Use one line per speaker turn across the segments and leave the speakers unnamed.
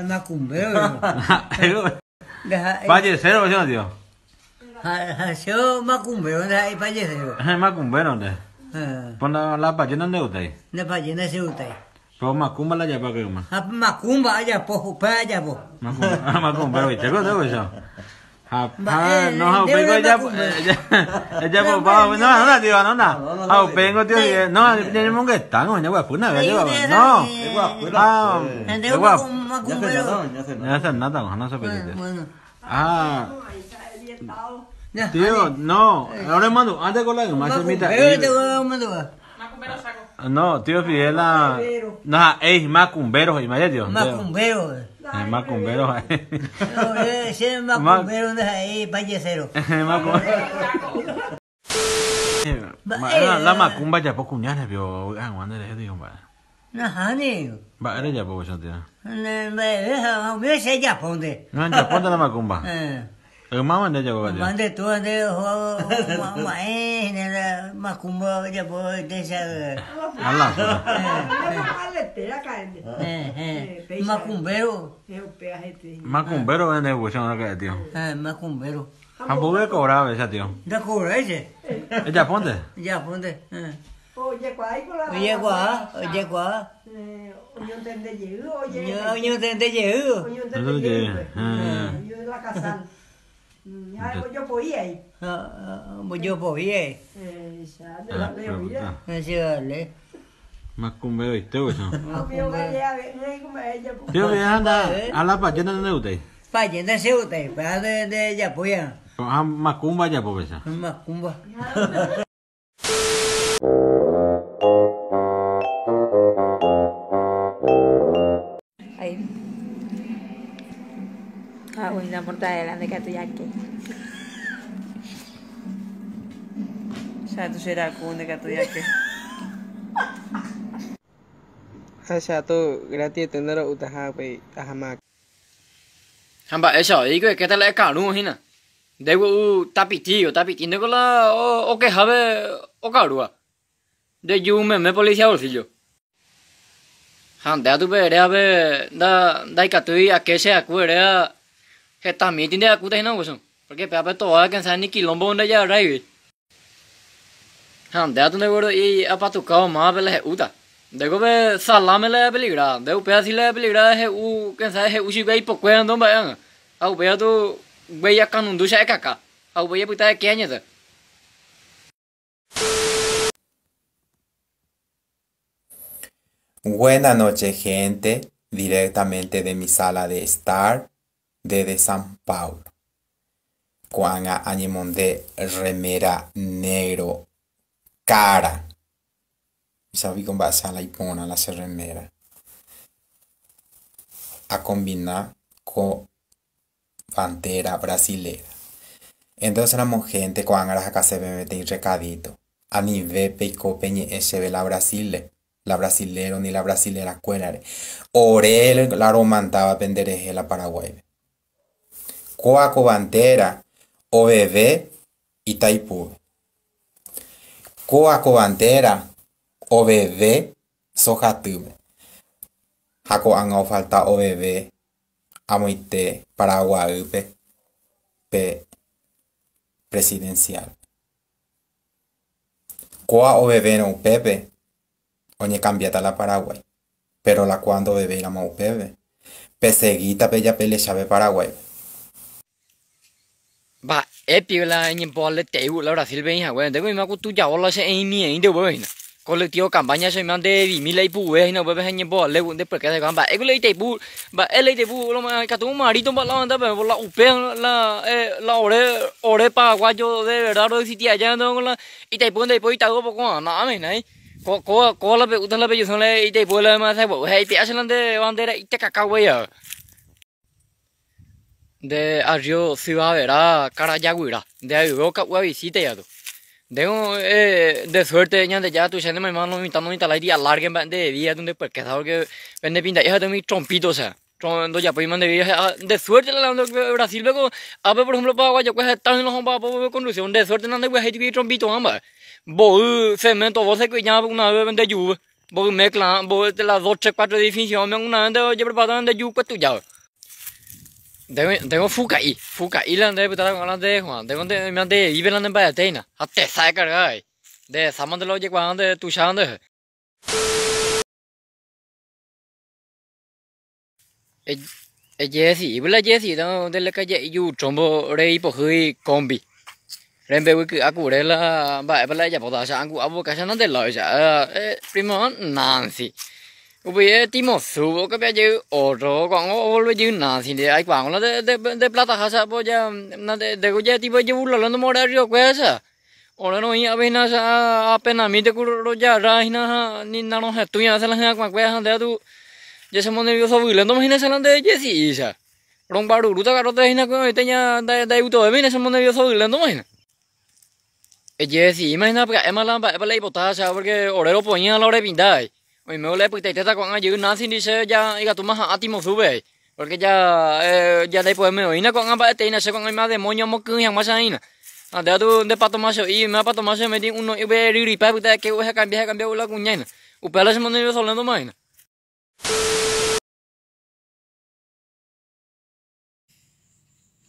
Macumbero.
Payesero, ¿sí no, tío?
Ha che macumbero ndaha'éi payesero.
Macumbero nde. Pon la, la paye no nde gustái.
La paye nda che gustái.
Pero macumba la ajapo que yma.
Ha macumba ajapo, upéva ajapo.
Macumba, macumbero ite ko nde eso. Ha, ha, no, ha upéi ko ejapo, ejapopa, no, no, tío, no, no. Ha upéi ko tío, no, ñañemongeta, no, ñaguapýna, no. Ah,
Macumbero.
Ya cenata, no se pide. Ah. Tío, no, ahora mando, antes con la yma, se mita. No, tío Fidel, la... No, ey, macumbero, imagínate, tío.
Macumbero.
Macumbero.
No, ese macumbero ndaha'éi payesero.
La macumba japo kuñáre pio hag̃ua nde rehe tío mba'e.
Nahániri.
Mba'ére japo upéicha tío.
Mba'eve ha umi che japónte.
No japónte la macumba. Ymáma nde ejapóva tío.
Yma nde túa nde oho oma'ẽ hína la macumba ojapo péicha. Macumbero.
Macumbero nde upéicha raka'e tío.
Macumbero.
Ha mboy ekobra péicha tío.
Ndakobrái che.
Ejapónte.
Ejapónte. Ojekuaa, ojekuaa.
Oñontende jey,
Oñontende jey.
Oñontende jey. La casal. Ha ojopoi aí.
Ojopoi aí. Che
Macumberoite upéicha. Tío, ha la paje nandegustái.
Paje ndachegustái, upéva ndejapóiva.
Ha macumba ajapo péicha.
Macumba.
Ahí. Ah, una mortadela de katu jake.
Che atu che raku nde katu jake.
Ha che atu gratiete nde ro'utaha upéi ahama.
Ha mba'éicha oĩko ekéta la ekarũ hína. Nde gua'u tapiti, tapiti ndéko la okehápe okarúva. Nde ju meme policía bolsillo. Ha nde atu pe erévape ndaikatúi ake che aku eréva hetamíti nde akúta hína upéicha. Porque pévape továva kensae ni quilombo ndejagarráigui. Ha nde atu nde apatukávo mávape la he'úta. Ndéko pe salame la peligrada. Nde upéva si la peligrada he'u kensae he'u chikuái ipokuéva ndo mba'e ág̃a. Ha upéva tu guéi akãnundu che ekaka. Ha upéi epyta eke añete.
Buena noche, gente, directamente de mi sala de estar desde San Paulo. Ko'ág̃a añemonde remera negro cara. Piko mba'e la iporã la che remera. Acombina ko bandera brasilera. Entonces ramo gente ko'ág̃a rahakaseve peteĩ recadito. Anive peiko peñe'ẽ chéve la Brasile. La brasilero ni la brasilera kuérare. Ore la romandáva penderehe la Paraguáipe. Kóa ko bandera oveve Itaipúpe. Kóa ko bandera oveve Sojatýpe. Ha ko'ág̃a ofalta oveve amoite Paraguaýpe pe presidencial. Kóa ovevérõ upépe oñecambiáta la Paraguay. Pero la kóa ndovevéiramo upépe peseguíta pejapelechave Paraguáipe.
Mba'épi la eñemboaletei la Brasil-pe oĩhague. Ndéko oime ku tujao la che ẽimi'ẽinte upépe hína. Colectivo campaña che oime nde vimi la ipuve hína upépe ha eñemboale nde por qué mba'éko la Itaipu, mba'e la Itaipu ikatu marito mba'e la pe la upe la la ore ore paraguayo de verdad roexistía aja la Itaipu ndaipóri ita'ýva pokõva na'áme hína ko kóva kóva la pe'úta la pejusõ la Itaipu la ha ipe'a che la nde bandera itekaka guéi jave. Nde arrio Ciudad Karajaguyra nde ayve oka'u visita jatu. Ndéko de suerte Ñandejára tuicha ne mayma lo mitã no mitã alargue mba'e nde vida nde puerquesa porque pende pinta'i ha'ete umi trompito osea ndojapói mandevi de suerte la Brasil-pe ko ápe por ejemplo paraguayo-kue heta oĩ omba'apo construcción de suerte nandegueháiti trompito-ha mba'e mboy cemento bolsa iku'iñáva una vez nde júpe. Mboy mezcla, mboy la 2, 3, 4 definición, me una vez oye preparado de yu pues ya. Tengo fucaí, fucaí la de puta con la de Juan, tengo de me de vive la de para teina, a te sabe cargar. De saman de lo oye cuando de tu de. Jessy, ibla Jessy, de la calle yu chombo rey pohui combi. Rembe wiki akure la ba ba la ya poda sa angu abu ka sa de la sa primo Nancy. Ubi timo subo que pe ju oro con o volve ju Nancy de ai quang la de plata ha sa po ya na de ya tipo ju lo no mora rio kwesa. Ora no ia vina sa apenas mi te curo ya ra hina ni na no tu ya sa la kwa kwa de tu ya se nervioso builando imagina sa la de Jessy isa. Rombaru ruta garota hina ko teña da uto de mira se nervioso builando imagina. Jessy, imagina porque es mala para la hipotaza, porque orero ponía la hora pintar. Hoy me voy a porque te está con ayuda Nancy dice ya y tu más átimo sube, porque ya ya después me oína con ambas te nace con más demonio mo que más ahí. Ande tu de pato más y me pato más me di uno y ve ri pa porque que voy a cambiar cambiar la cuña. Upela se me solando más.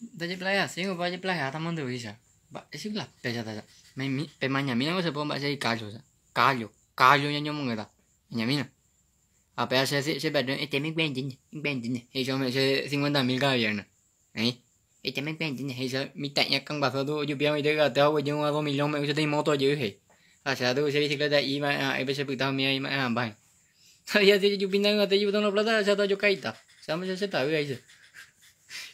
Dalle playa, sí, vaya playa, estamos de visa. Va, es la pesa ta. Me mi pe mañana no se puede hacer callo, callo, callo ñaño moneda. Mañana. A pe se se perdón, este me venden, venden. Y yo me sé 50.000 cada viernes. ¿Eh? Este me venden, y yo mi taña kan pasado yo pienso que te hago yo 2 millones me uso de moto yo dije. O sea, tú se bicicleta y ma a veces puta mi ahí ma va. Ya te yo pintan te yo no plata, ya yo caíta. Se me se está ahí.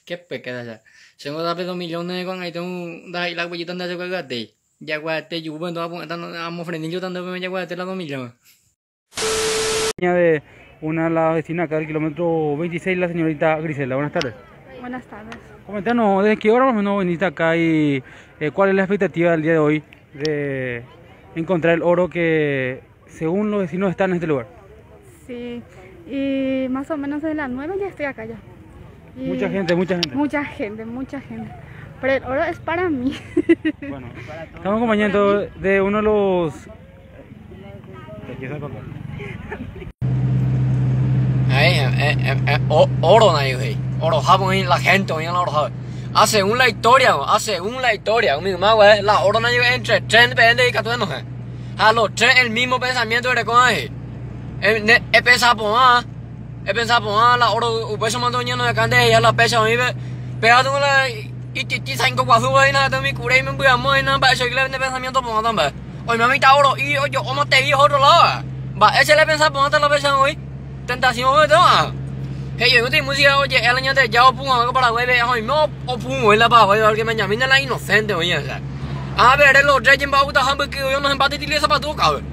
Qué pecado ya. Se me da 2 millones con ahí tengo da la huellita anda se guate. Ya guate yo bueno a amo frenillo tanto me ya guate la 2 millones.
De una de las vecinas acá del kilómetro 26, la señorita Grisela. Buenas tardes.
Buenas tardes.
Coméntanos, ¿desde qué hora más o menos viniste acá y cuál es la expectativa del día de hoy de encontrar el oro que según los vecinos está en este lugar?
Sí, y más o menos desde las 9 ya estoy acá ya. Y
mucha gente, mucha gente.
Mucha gente, mucha gente. Pero el oro es para mí.
Bueno, estamos acompañando de uno de los... Te quiero contar.
Oro, oro, Japón, la gente, oro, ah, según la historia, mi mamá, la oro no entre 3 y 14, a los tres el mismo pensamiento de con ahí. He pensado, la oro, upeso mando ñano de cande, ya la pesa, mi pegado la y titi cinco guazú, ahí nada, mi cure y me voy a morir, nada, para seguir el pensamiento, ponga hoy mami está oro y yo, como te vi otro lado, va, ese le pensaba, ponga la pesa hoy. Tentación de todo. Hey, yo no tengo música, oye, el año de ya o algo para güey, hoy no o pungo en la pa, güey, porque mañana la inocente, oye, o sea. A ver, el otro ya va a hambre que yo no empate y le zapato, cabrón.